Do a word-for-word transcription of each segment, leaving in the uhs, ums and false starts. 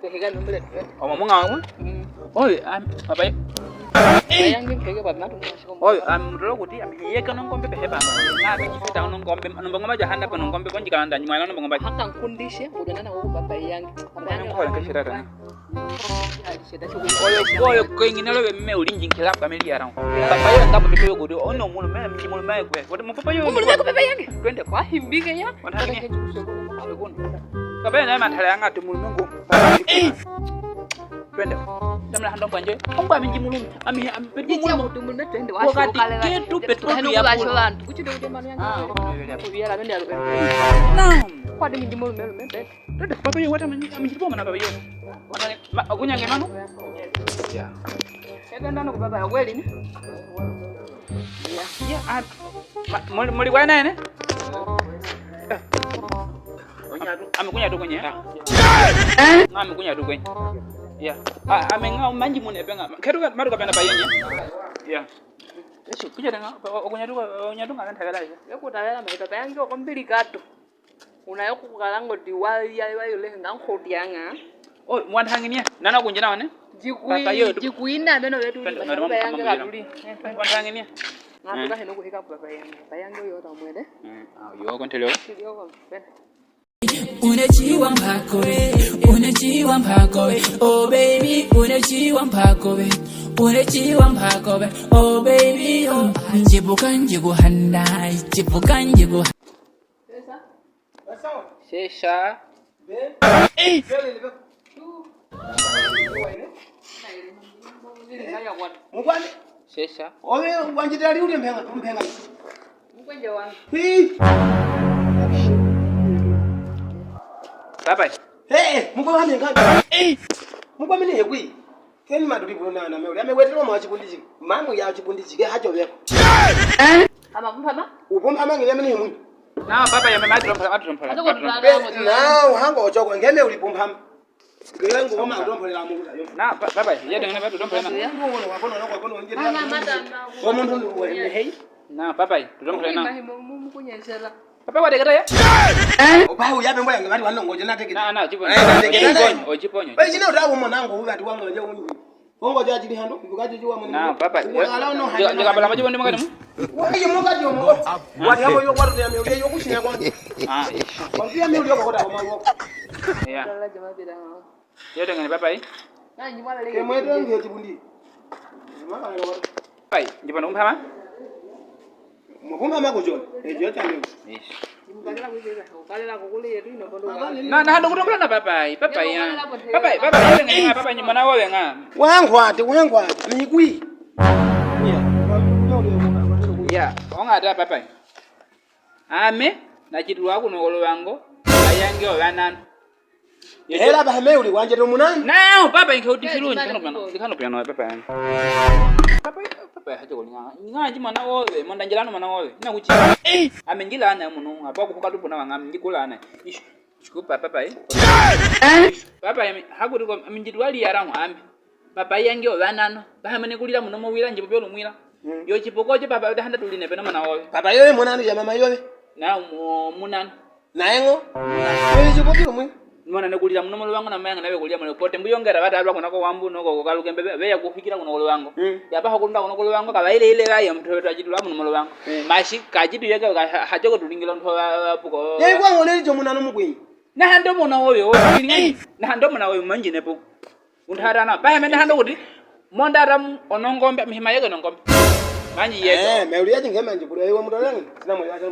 Omo muña wamwe? Mm. Oyo, am, papa. Bayange mpeke bwa matu mwashiko. Oyo, am, mutolo kuti, am, yeke nongombe pehe pano. Nga mi chifita nongombe, nombongo maja handa pa nongombe, konji kalanda, nyimwa nongombe. Haka nkundishe, udo nana wo papa yange. Papa yange. Nkole kashira tana. Oyo, oyo, kwengi nalo be me ulinji nkela pa meli yara. Papa yo nga mutolo kuti, ono mulu me, mulu me kwe. Wote mu papa yo. Mulu me kwe papa yange. Twende. Wahimbike ya. Papa yo na mantala yanga tu mulu me ngo. Twende. Tamla hando kwanje. Omba minji mulume. Ami, ami, peti mulume. Twende, wakati ketu petroli ya kula. Kuchide kuti manu yanga. Ah, kuyala bende alo. Naam. Kwadi minji mulume, mulume, peti. Twende, papa yo, wata minji, minji pomana papa yo. Wata, ma, okunyange manu? Ya. Ebe ndano ku papa yo, kweli ni? Ya, ya, ah, ma, muli, muli kwa nene? Ami kunya tu kunye. Nga ami kunya tu kunye. Ya. Ah, ami nga manji mune pe nga. Ketu ka, matu kapena pa yenye. Ya. Yesu, kunya tu nga, kunya tu, kunya tu nga kan tagala ya. Yo kutawela mai papa yange okombili kato. Una yo kukalango di wa ya, wa yule nga nkoti yanga. Oh, mwantanginia. Nana kunjina wane? Jikwi, papa yo tu. Jikwina beno betu. Papa yange katuli. Mwantanginia. Nga tuka heno kuhika papa yange. Papa yange yo tamwele. Ah, yo kontelo. Yo kontelo. Unechiwa mpako, eh, unechiwa mpako, eh, oh baby, unechiwa mpako, eh, unechiwa mpako, eh, oh baby, oh. Njibuka njiguhanda, njibuka njiguhanda. Sesa. Sesa. Owe wanjitali ule mpenga, mpenga. Mukwenje wangu. Hii. Papa. Hey, mukwe wame nga. Mukwe mine hekwi. Keni maduli kuno na, na meuli. Ame wetelo mwa chipundi chiki. Mamu ya chipundi chiki hacho beko. Ama kumpama? Upo mpama ngine mine hemwi. Na papa ya mama tulompala, tulompala. Nawo hango ochoko ngeme uli pumpama. Ngelangu koma utompolera mu kuta yo. Na, pa-, papa, ya dengene batu utompolera na. Ndu wono wakono, noko wakono, nje. Mama, mata, mama. Omuntu ndu wene hei. Na, papa, tutompolera na. Mama, mu-, mu-, mukunyesela. Papa, wategeta ya? Oba uyabe mbo yange bali wanongo, jona tegeta. Na, na, chiponyo. Eh, na tegeta. Ochiponyo, ochiponyo. Bali chino utawo mwanangu, ubati wangu, nje unyi. Ongo ja chili hando, kukaji chiwa mwana. Na, papa. Wala ono hando. Ndikabala machiponyo mukati mu. Wayi mukati omo. Wali amo yo kwatu ya meuliya yo kushina kwa. Ah. Kwa ya meuliya kwa kota kwa mawoko. Ya. Yo tengene papa yi. Kemwete nge chipundi. Papa yi, ndipano kumpama? Mukumpama kuchona. Ejo tande. Yes. Na, na, hando kutompolera na papa yi. Papa yi, ya. Papa yi, papa yi, yo tengene nga, papa yi, mwana wowe nga. Wangwate, wangwate. Mikwi. Ya, ongata papa yi. Ame, nachitulwa kuno kolubango, bayange obanano. Hela ba hame uli wanjete omunano. Nao, papa, inke uti filunji, kano piano, kano piano, papa. Papa, papa, hacho kulinga. Nga nji mwana wowe, monda njilano mwana wowe. Ina kuchi. Ame njilana muno, apa kufuka tupu na wanga, njikulana. Ish, shikupa, papa, eh. Papa, ame, hakuti ko, ame njitulwa liyarangu, ame. Papa yange obanano, bahamene kulila muno mowila, nje popyo lumwila. Mm. Yo chipoko che papa, udahanda tuline peno mwana wowe. Papa yowe mwanano ya mama yowe. Na mu-, munano. Na engo. Yowe chipoko lumwila. Mwana ne kulila muno molubango na mayange nawe kulila muno pote. Mbuyongera bata alwa kunako wambu noko kukaluke mbebe, beya kufikira kuno kolubango. Mm. Yapa hakulunda kuno kolubango, kabaile ile gaye mtu wetu achitulwa muno molubango. Mm. Mashi, kachitu yeke, ha-, hachoko tulingilo nto wa, wa puko. Ye kwa ngone cho munano mukwi. Na hando mwana wowe, o, na hando mwana wowe, manji nepo. Untarana, pahame na hando kuti, monda ram onongombe, mihima yeke nongombe. Manji yeke. Eh, meuliya chinge manji, kuli ewa mutarani, sina mwe wacha.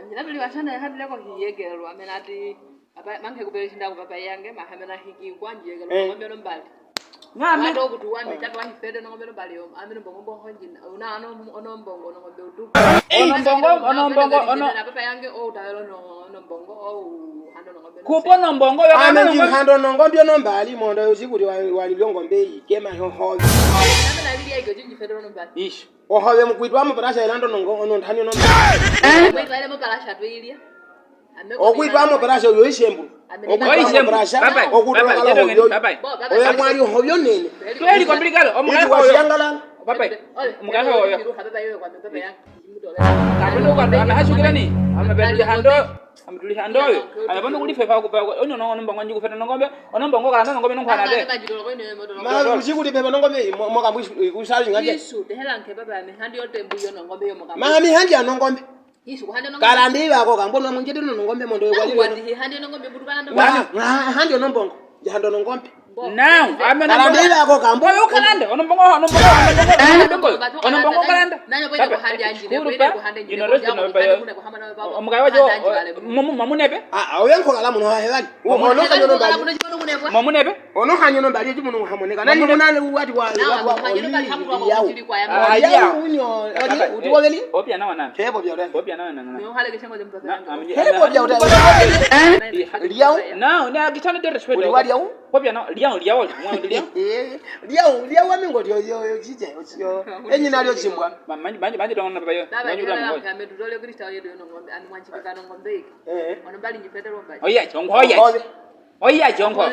Njina tuli wachana, hadi leko hiyeke, lwa menati, apa, mange kupele shinda ku papa yange, mahame na hiki, kwa njiyeke, lwa ngombe nombali. Nga ame. Watu okuti wami, tatu wahifede nongombe nombali yo, ame nombongo mbongo honji, una ano, ono mbongo nongombe utupu. Ono mbongo, ono mbongo, ono. Na papa yange, o, utawelo no, ono mbongo, o, u, hando nongombe. Kupo nombongo, yo, ame nji hando nongombe nombali, mondo yo chikuti wa, wali lyongombe yi, kema yo hoyo. Ame na lili ya iko, chinji fede nombali. Ish. Ohoyo mukwitwa mu parasha ilando nongo, ono ntani ono. Eh? Okwitwa mu parasha twilya. Okwitwa mu parasha oyo ishembu. Okwitwa mu parasha. Bye bye. Okutwa kala oyo. Bye bye. Oyo mwali ohoyo nene. Tweli complicado. Omwana oyo. Ili washangala. Papa, mukaka oyo. Kapeno kando, ame hashukilani. Ame bedi hando. Ame tuli hando oyo. Ame pano kuli fefa kupa. Ono no, ono mbongo ndji kupeta nongombe. Ono mbongo kalanda nongombe nonkwana de. Ma, usiku ndi pepa nongombe, mo, mo kambu, usali ngaje. Isu, tehela nke papa, ame handi ote mbuyo nongombe yo mo kambu. Ma, ame handi ya nongombe. Kalanda iwe ako kambu, ono munjete no nongombe mondo yo kwali. Wa, wa, handi ono mbongo. Jahando nongombe. Now, ame kalanda iwe ako kambu. Oyo kalanda, ono mbongo, ono mbongo, ono mbongo, ono mbongo kalanda. Papa, shukuru pa, ino rosti no papa yo. Omukaye wajo, mamu, mamu nepe? Ah, oyo nkokala muno hewali. Ono hanyo nombali. Mamu nepe? Ono hanyo nombali, eti muno hamoneka. Nani muno nani wati wa, wa, wa, yau. Ah, yau, unyo, wati, uti wabeli? Popia na wanana. He, popia na. Popia na wanana. He, popia na. Liau. Now, na kitana de respect. Uli wa liau? Popia na, liau, liau, liau. Liau, liau, ame ngo, liau, liau, liau, chiche, chiche. Enyi nalio chimbwa. Ma, manji, manji, manji, tongona papa yo. Manji, tongona papa yo. Oya, chongo, oya. Oya, chongo.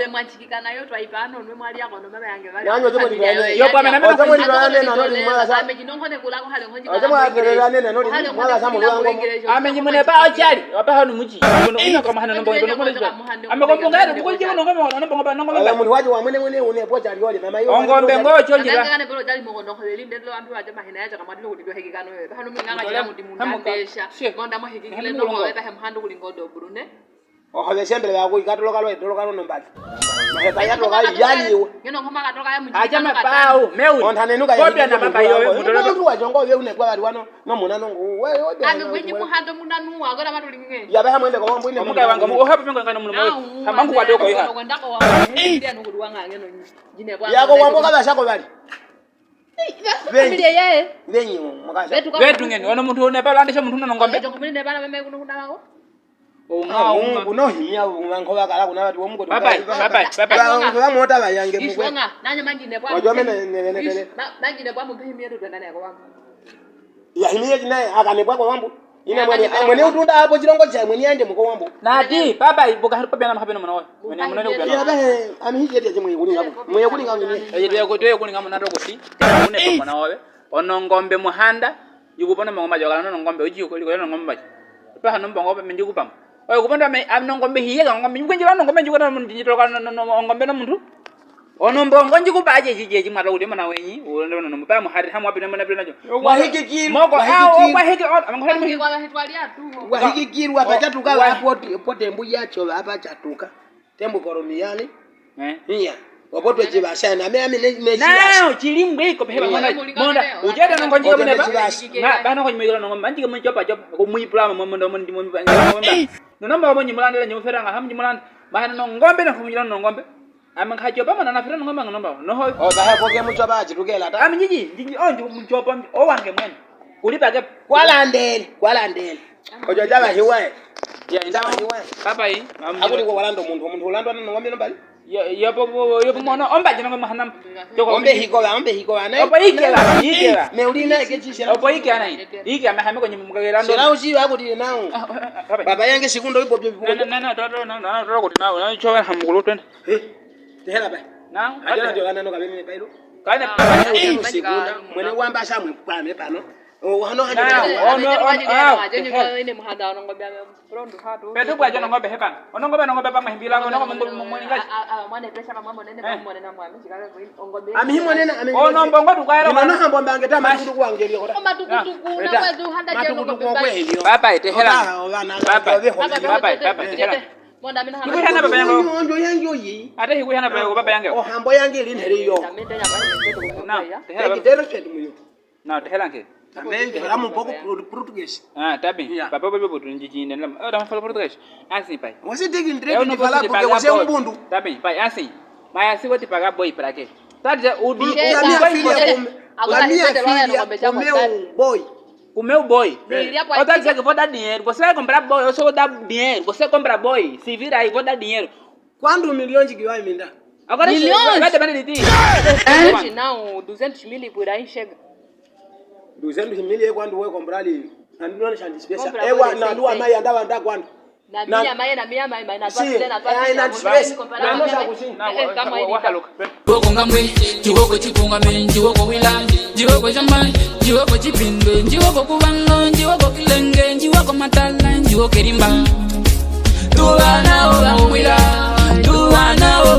Nanyo, chomwe ni bane. Yo, kwa mena, mena. Chomwe ni bane, na noli, mwa sa. Chomwe ni bane, na noli, mwa sa, mwa sa. Ame nyi mune pa ochali, wapa hanu muji. Kuno ina kwa mahana nombo, nombo, nombo. Ame kombunga ya, kuko nje nombo, nombo, nombo, nombo. Oya, muntu wacho wa mwene, mwene, une po chali ole, mama yo. Ongombe ngo chonjira. Oho, besembele baku ikatoloka lwe, toloka lwe nombali. Mahepa ya toloka yani iwe. Acha mapau, meuli. Ontanenuka ya. Kopia na mamba yowe, mutolo. Muntu wacho ngo we une kwa bali wano, no muna nongo. We, we, we. Ame mwenyi muhando muna nuwa, gora matuli nge. Ya baha mwende kwa wambu ine. Omuka wangu, ohapu pengo ngano muna mwe. Hamangu kwa doko iha. Yako wambu kaba shako bali. Family ye. Benyi, mukasa. Betu ngeni, ono muntu une pala andisha muntu nongombe. Ejo kumuli ne bana meme kuno kuna wako. Unga, unga. Kuno himia, unga nkoba kala kuna watu wa mukoti. Bye bye, bye bye, bye bye. Unga mota ba yange mukwe. Ishonga, nanye manji ne bwa. Ojo mene, ne, ne, ne. Manji ne bwa mumpe himia tu twendane kwa wambu. Ya himia jinaye, akane bwa kwa wambu. Ina mwene, mwene utunda apo chilongo cha mwene yande muko wambu. Nati, papa, ibuka hari papa na makabe na mwana wayo. Mwene, mwene, mwene. Ya bahe, ami hije dia chimwe kulinga. Mwe kulinga mwene. Eje dia ko, dia kulinga mwana toko si. Mune pa mwana wawe. Ono ngombe muhanda. Yuko pona ngombe jogala no ngombe uji ko liko no ngombe. Pa hano mbongo pe minji kupam. Oyo kupanda me, am no ngombe hiye ka ngombe. Yuko njila no ngombe yuko na mundi jito ka no, no, no, ngombe no muntu. Ono mbongo ndjikupa aje jije jimwata kuti mwana wenyi, ulonde ono mupa muhari hamu wapi namana pena jo. Wahiki kiru, moko, wahiki ah, kiru. Wahiki, oh, amangwa wahiki kiru. Kwa hitwali atu. Wahiki kiru, apa chatuka, wa, wa, apo, apo tembu yacho, apa chatuka. Tembu kolomiyani. Eh. Iya. Wapo twe chibasha, na me, ame, ne, ne, chibasha. Nao, chilimbwe iko, peheba, monda, monda, ujeda nongo njiga mune ba? Chibasha. Na, bana ko nyimwigala nongo, manjiga mwe chopa, chopa, ko mwipula, mo, mo, mo, mo, mo, mo, mo, no, nomba, mo, nyimulanda, nyimufera, nga, ham, nyimulanda. Mahana no ngombe, na fumujila no ngombe. Ame nkachopa mwana na fira nung'ombe ng'ombe. Noho. O, baha ko ke muchopa achitukela ta. Ame njiji, njiji, o, nji muchopa, o, wange mwene. Kulipa ke. Kwalandele, kwalandele. Ojo jaba hiwe. Ya, jaba hiwe. Papa yi. Akuli ko walando muntu, muntu ulandwa no ng'ombe nombali. Yo, yo, po, po, yo, po, mono, omba jino ng'ombe hanam. Ombe hiko ba, ombe hiko ba. Opo ikela, ikela. Me uli na ke chisha. Opo ikela na. Ikela, me hame ko nyimu mukagela ndo. Sera usi wa kuti nao. Papa yange sikundo ipo pio. Na, na, na, to, to, na, na, to, kuti nao. Na, chowa hamukulu twende. Eh, tehela ba. Nao. Ajana jo kana no kabene pailu. Kana pailu. Sekunda, mwene wamba samwe kwame pano. O, hano hano. Nao, ono, ono, ah, ine muhanda ono ngombe ame pronto hatu. Petu kwa jana ngombe hepana. Ono ngombe, ono ngombe pa mahimbila, ono ngombe mwenga. Ah, ah, mwana pesa mama mwana na mwana. Ami himwene na, ami himwene. Ono mbongo tukaera. Ino na hambo mbange ta matukutuku wange lio kota. Matukutuku na kwa zu handa jeno. Matukutuku kwa helio. Papa, tehela. Papa, papa, tehela. Nikuhana baba yangu. Onjo yangu yi. Ate hikuhana baba yangu, baba yangu. O hambo yangu ili nhelio. Na, tehela. Ekitero chetu muyo. Na, tehela nke. Ambe, fala mu boko Portuguese. Ah, tabi. Papa, papa, papa, tunjijinde. Oh, da fala Portuguese. Asi, pai. Wasi tiki ndreki ni fala porque wasi mbundu. Tabi, pai, asi. Mas assim vou te pagar boi pra quê? Tá dizendo, o di-, o, o boi, a minha filha comeu boi. Comeu boi. Ou tá dizendo que vou dar dinheiro. Você vai comprar boi, eu só vou dar dinheiro. Você compra boi, se vira aí, vou dar dinheiro. Quantos milhões que vai me dar? Agora milhões? Vai depender de ti. Não, duzentos mil por aí chega. Duzentos mil é quando vou comprar ali. Não, não, não, não, não. Ewa, na lua mai andava andar quando? Na miya maye, na miya maye, maye, na twa tile, na twa tile, na twa tile. Njiwoko ngamwe, njiwoko chikungame, njiwoko wila, njiwoko jamai, njiwoko chipindwe, njiwoko kubango, njiwoko kilenge, njiwoko matala, njiwoko erimba. Tuwana o bamwila, tuwana o